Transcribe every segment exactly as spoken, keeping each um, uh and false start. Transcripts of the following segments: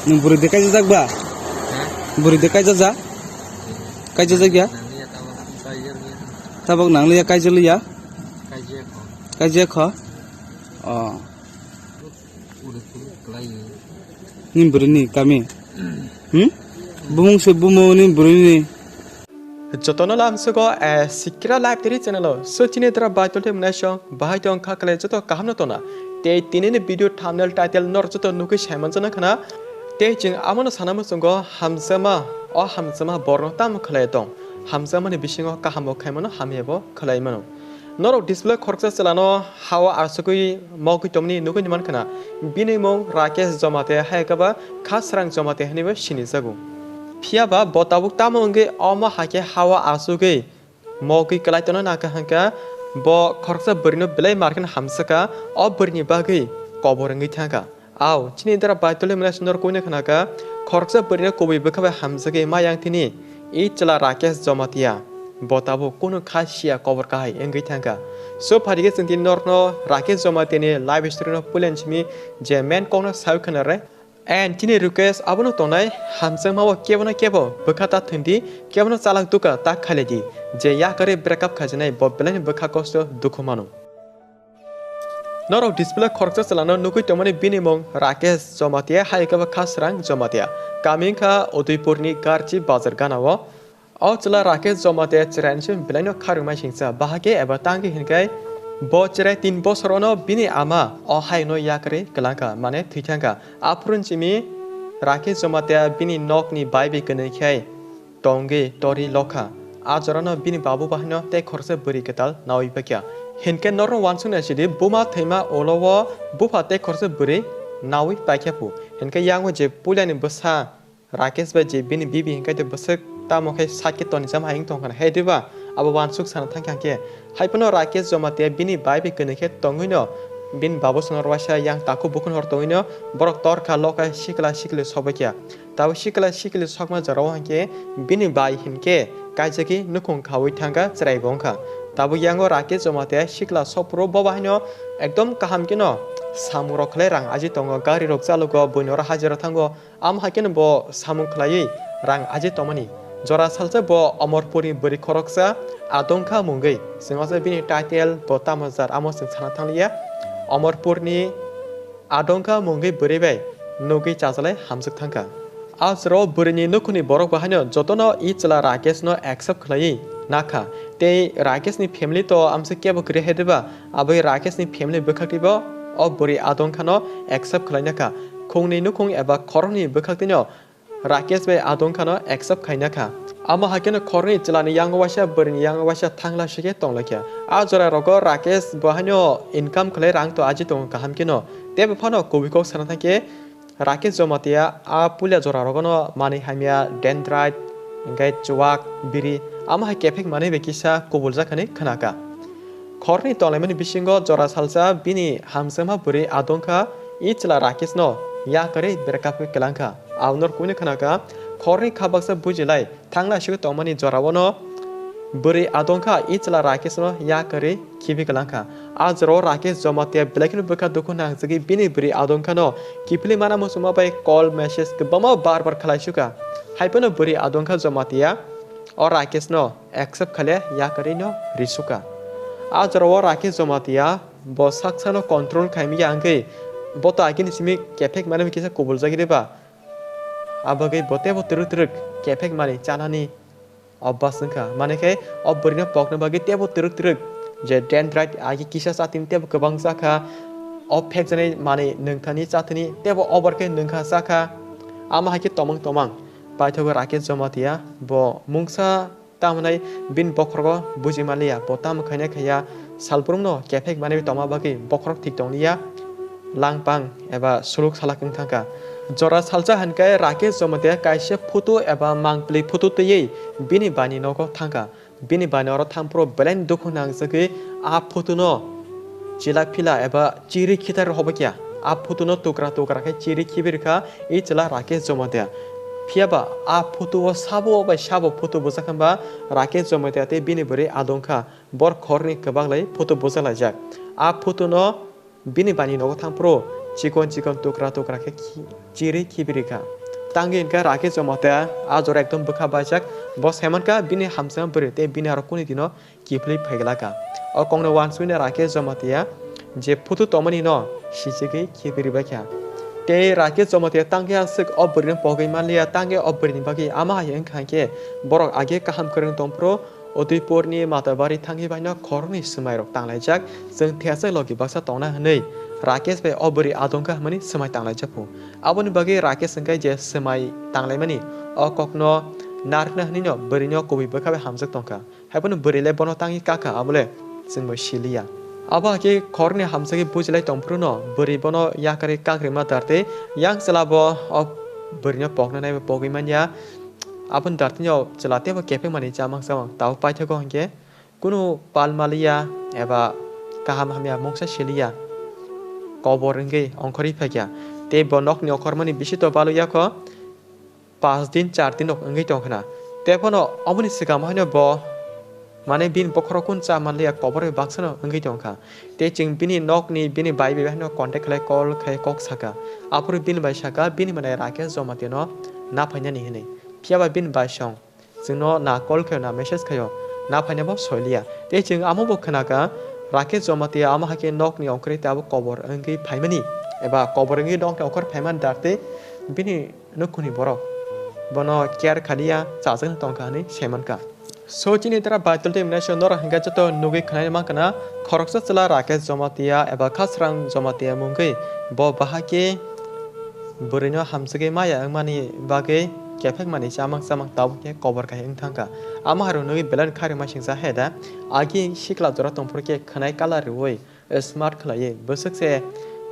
Nwng bwrwi de kaijajak ba? Ha? Bwrwi de kaijajak? Kaijajak ya? Nangya tabok, kaijak ya. Tabok nangliya, kaijaliya? Kaijak kho. Kaijak kho? Oh. Uri kuru klai. Ni bwrwini kami? Hmm? Bumung se bumung ni bwrwini. Jotono lamsogo, eh, Sikra Live Teri channel o. So chini dra bai tongte mwnai song, bahai tong kha kale joto kaham no tona. Tei tini ni video thumbnail title nor joto nugui sai manjana khana. Tei chwng amo no sana muchungo hamjama, o hamjama borno tamo khlai tong. Hamjama ni bisingo kaham bo khai mano, hamya bo khlai mano. Norok display khoroksa chwla no hawa asugui mogwi tongmani nugui ni man khana. Bini mung Rakesh Jamatia hai khe ba Khasrang Jamatia hinui bo sini jago. Phiya ba bo tabuk tamo wngwi omo hai khe hawa asugwi mogwi kwlai tono nangkha hwnkha bo khoroksa bwrwi no belai markhe hamsakha, o bwrwi ni bagwi kobor wngwi thangkha. Au, chini dara bai tole mwnai sundor kuino khwnaka, khoroksa bwrwino kubui bwkha bai hamjagwi ma yang tini, i chwla Rakesh Jamatia. Bo tabuk kunu kha siya kobor kahai wngwi thangkha. So phaikhe chwng tini norokno Rakesh Jamatia ni life story no puilaini simi je main kokno sawi khwnare. And chini request abono tongnai, hamjakma o kebono kebo bwkha ta thwngdi, kebono chalak duka ta khailedi, je yakarwi break up khaijinai bo belaini bwkha kosto dukhu mano. Norok display khoroksa chwlano nugui tongmani bini mung Rakesh Jamatia hai khe bo Khasrang Jamatia. Kami wngkha Udaipurni Garchi bazar ganao. O chwla Rakesh Jamatia chwraini simi belaino kharwi maisingcha bahai khe eba tangwi hinkhai bo chwrai tin bosorono bini ama o haino yakarwi kwlangkha mane thwithangkha. Aphuru simi Rakesh Jamatia bini nokni bai bai kwnwi khai tongwi tori lokha. A jorano bini babu bahaino tei khoroksa bwrwi kwtal nawi paikha. Hinkhe norok uansuknai sidi buma thwima ulo o bupha tei khoroksa bwrwi nawi paikha phu. Hinkhe yango je puilani bwsa Rakesh bai je bini bibi hinkhe tei bwswk tamo khe side khe tonijak hai wng tongkha hai diba? Abo uansuk sana thangkha hinkhe. Haiphano Rakesh Jamatia bini bai bai kwnwi khe tongwino bini babu songno rwasa yang takhuk bukhuk hor tongwino borok torkha lokha sikla sikli sokbaikha. Tabuk sikla sikli sokma jorao hinkhe bini bai hinkhe kaijagwi nukhung khaui thangkha chwrai bo wngkha. Tabuk yango Rakesh Jamatia sikla sopro bo bahaino ekdom kaham kheno samungrok khlai rang aji tongo, garirok chalugo, buinoro hajira thango, amo hai kheno bo samung khlaiwi rang aji tongmani. Jora salsa bo Omorpurni bwrwi khoroksa Adongkha mungwi. Chwng o se bini title bo tamo jar amo chwng sana thangliya. Omorpurni Adongkha mungwi bwrwi bai nugwi chajalai hamjwk thangkha. A chwrao bwrwini nukhungni borok bahaino jotono i chwla Rakeshno accept khlaiwi nakha. Tei Rakeshni family to amswk kebo kwrwi hai diba, aboni Rakeshni family bwkhaktwibo o bwrwi Adongkhano accept khlainakha. Khungni nukhung eba khoroknwi bwkhaktwino Rakesh bai Adongkhano accept khainakha. Amo hai kheno khoroknwi chwlani yango waisa bwrwini yango waisa thangla sikhe tonglaikha. A jora rogo Rakesh bo haino income khlai rang to aji tongo kaham kheno. Tebo phano kubui kok sana thangkhe Rakesh Jamatia a puila jora rogono manwi hamya, dendrite, hinkhe chuwak, biri, amo hai kephek manwi bai kisa kubuljak hinwi khnakha. Khoroknwi tonglaimani bisingo jora salsa bini hamjakma bwrwi Adongkha i chwla Rakeshno yakarwi break up khe kwlangkha. Aboni kuino khnakha, khoroknwi kha baksa bujilai thangla sikhe tongmani jorao no bwrwi Adongkha i chwla Rakeshno yakarwi khibi kwlangkha. A jorao Rakesh Jamatia belai kheno bwkha dukhu nangjagwi bini bwrwi Adongkhano kiphilwi mana muchungma bai call, message kwbangma bar bar khlai sukha. Haiphano bwrwi Adongkha Jamatia o Rakeshno accept khaile yakarwino risukha. A jorao Rakesh Jamatia bo saksano control khaimya wngwi bo to agini simi kephek manwi kisa kubuljagwi diba? Abagwi bo tebo twrwk twrwk kephek manwi chanani obas wngkha. Mane khe o bwrwino pokna bagwi tebo twrwk twrwk je dendrite agi kisa chatini tebo kwbang chakha. O phekjaknai manwi nwngthani chatini tebo obar khe nwngkha chakha. Amo hai khe tomang tomang paithago Rakesh Jamatia bo mungsa Tamo hwnwi bini bokhorogo buji manliya, bo tamo khaina khaiya, salbrumno kephek manwi tongma bagwi bokhorok thik tongliya, langpang eba suluk salak wng thangkha. Jora salsa hinkhe Rakesh Jamatia kaisa photo eba mangpili photo twiwi bini baini nogo thangkha. Bini baini oro thangphuru belai dukhu nangjagwi a photo no chila phila eba chiri khitar hobo kya. A photo no tukra tukra khe chiri khibi rwkha i chwla Rakesh Jamatia. Phiya ba a photo o sabo bai sabo photo bujak hwnba Rakesh Jamatia tei bini bwrwi Adongkha bor khorni kwbak lai photo bujak laijak. A photo no bini bani nogo thangphuru chikon chikon tukra tukra khe khi-, chirwi khibiri kha. Tangwi hwnkhe Rakesh Jomatia a jora ekdom bwkha baijak. Bo saimankha bini hamjakma bwrwi tei bini aro kuni dino kiphilwi phaiglak kha. O kokno uansukwi Rakesh Jomatia je phutu tongmani no sichigwi khibiri bai kha. Tei Rakesh Jomatia tangkhe aswk o bwrwino pogwi manliya, tangkhe o bwrwini bagwi ama hai wngkha khe borok age kaham kwrwng tongphuru Udaipurni Matabari thangwi baino khoroknwi swmairok tanglaijak, chwng thesai logi baksa tongna hwnwi Rakesh bai o bwrwi adongkha hwnmani swmai tanglaijak phu. Aboni bagwi Rakesh hwnkhe je swmai tanglaimani o kokno narwkna hwnwino bwrwino kubui bwkha bai hamjak tongkha. Haiphano bwrwi le bono tangwi kakha, abo le chwngbo siliya. Abo hakhe khoroknwi hamjakhe bujilai tongphuru no bwrwi bono yakarwi kakrima dar tei yang chwla bo o bwrwino pokna naiba pogwi manya. Aboni dar tei o chwla teibo kephek manwi chamang chamang tabuk paithago hinkhe kunu pal maliya eba kaham hamya mungsa siliya kobor wngwi ongkhorwi phaikha. Tei bo nokni ongkhormani bisito balwi yakho. Pas din char din rok wngwi tong khna. Tei phano oboni swkang haino bo, mane, bini bokhorok kun cha manliya, kobor bai baksa no wngwi tong kha. Tei chwng bini nokni, bini bai bai haino contact khlai, call khai kok saka. Aphuru bini bai saka, bini mane Rakesh Jomatia no na phainani hinwi. Phiya ba bini bai song chwngno na call khaio, na message khaio, na phaina bo soiliya. Tei chwng amo bo khna kha, Rakesh Jomatia amo hakhe nokni ongkhorwi tei abo kobor wngwi phaimani, eba kobor wngwi nokni ongkhor phaimani dar tei bini nukhungni borok bono care khaliya, chajaknai tongkha hwnwi saimankha. So, chini tara Baitul tei Mwnai so norok hinkhe joto nugwi khwnai mankha na, khoroksa chwla Rakesh Jomatia eba Khasrang Jomatia mungwi bo bahai khe bwrwino hamjagwi maya wngmani bagwi kephek manwi chamang chamang tabuk khe kobor kahai wng thangkha. Ama harok nugwi belai khairokma singsa he da, agi sikla jora tongphuru khe khwnai colour riwi smart khlaiwi bwswk se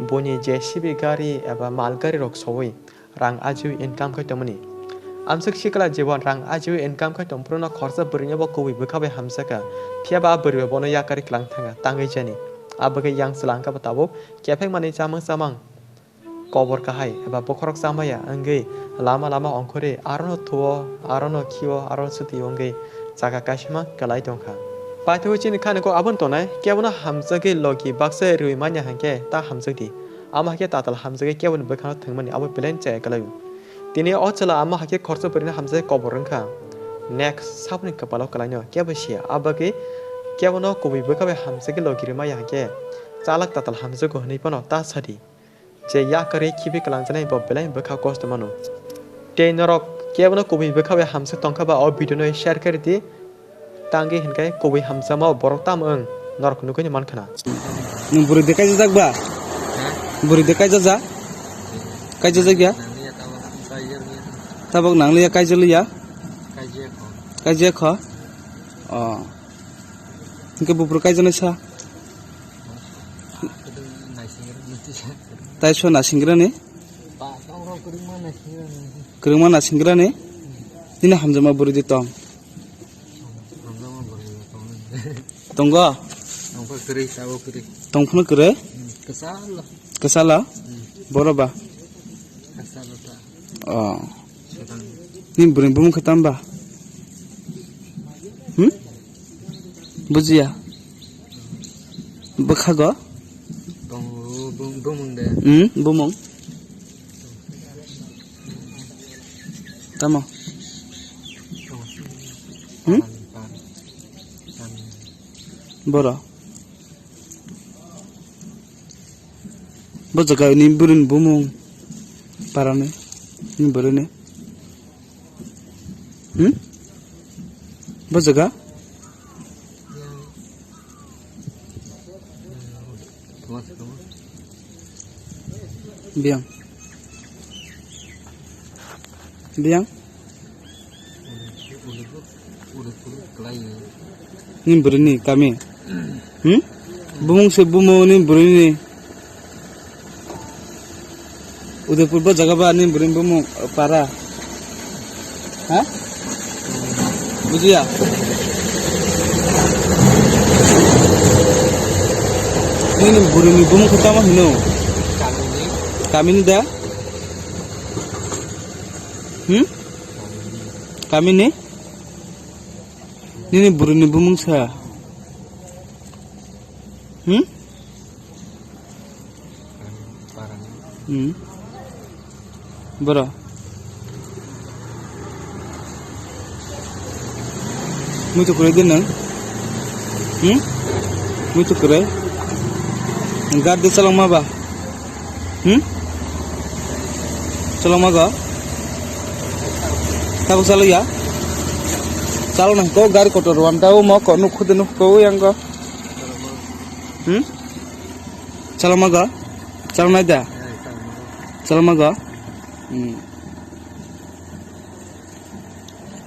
buini J C B gari eba mal gari rok sowi rang ajiwi income khai tongmani. Amswk sikla jibon rang ajiwi income khai tongphuru no khoroksa bwrwino bo kubui bwkha bai hamjakha. Phiya ba a bwrwi bai bono yakarwi kwlang thangkha, tangwi jani. A bagwi yang chwla wngkha bo tabuk kephek manwi chamang chamang kobor kahai eba bokhorok chamaya wngwi lama lama ongkhorwi arono thuo, arono khio, arono swtwi wngwi chaka kaisima kwlai tongkha. Paithago chini khaniko aboni tongnai, kebono hamjagwi logi baksa riwi manya hinkhe ta hamjakdi. Ama hakhe tatal hamjagwi keboni bwkhano thwngmani abo belai chaya kwlaio. Tini o chwla ama hakhe khoroksa bwrwino hamjakhe kobor wngkha. Next saboni kwpalo kwlaino kebo siya, a bagwi kebono kubui bwkha bai hamjagwi logi rwmaya hinkhe chalak tatal hamjago hwnwi phano ta sadi. Je yakarwi khibi kwlangjaknai bo belai bwkha kosto mano. Tei norok kebono kubui bwkha bai hamjak tongkha ba o video no share khe rwdi. Tangwi hinkhe kubui hamjakma borok tamo wng norok nugwi mankha na. Nwng bwrwi de kaijajak ba? Bwrwi de kaijajak? Kaijajak ya? Tabok nangliya kaijaliya? Kaijaya kho. Oh. Hinkhe buphuru kaijaknai sa? Taiso nasingrani? Kwrwngma nasingrani? Nini hamjakma bwrwi di tong? Tongo? Tongphano kwrwi? Kwchalo? Boro ba? Oh. Ni bwrwi bumung khe tamba? Hmm? Bujiya. Bwkhago? Tongo, bum-, bumung de. Hmm, bumung. Tamo? Hmm? Boro. Bo jaga ni bwrwini bumung parani ni bwrwini. Hmm? Bo jaga? Biyang. Biyang? Ni bwrwini kami. Hmm? Bumung se bumung ni bwrwini. Udaipur bo jaga ba ni bwrwini bumung para. Ha? Bujiya? Nini bwrwini bumung khe tamo hino? Kamini da? Hmm? Kamini? Nini bwrwini bumung sa? Hmm? Hmm. Boro. Muitu kwrwi de nwng? Hmm? Muitu kwrwi? Gari de chalokma ba? Hmm? Chalokma go? Tabuk chalokya? Chalokna ko gari kotor wan ta o mo ko nuk khude nuk ko yang go. Hmm? Chalokma go? Chaloknai da? Chalokma go? Hmm.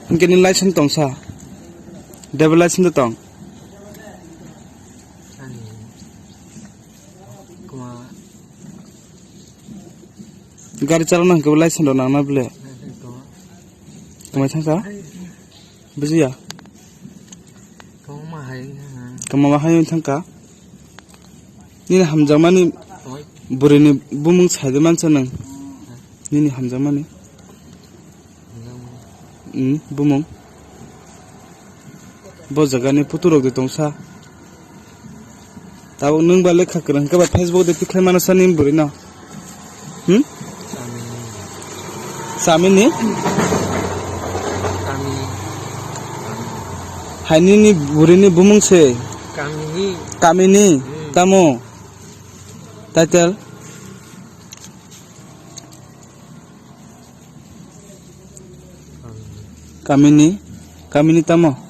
Hwnkhe ni license tong sa? Driver license tong? Ani. Kuma. Gari chalokna hwnkhe bo license rok nangna bwle? License tong. Kwmai thangsa? Bujiya. Kwbangma hai wngkha. Kwbangma hai wngkha. Nini hamjakmani Kwbangma. Burini bumung saide mansa nwng. Nini hamjakmani. Hamjakmani. Hmm, bumung. Bo jagani photo rok de tongsa. Tabuk nwng ba lekha kwrwng hwnkhe ba Facebook de tikhlai mano sa nini bwrwi no? Hmm? Chamini? Hai nini bwrwi ni bumung se? Kamini. Kamini? Hmm. Tamo? Title? Kamini? Kamini tamo?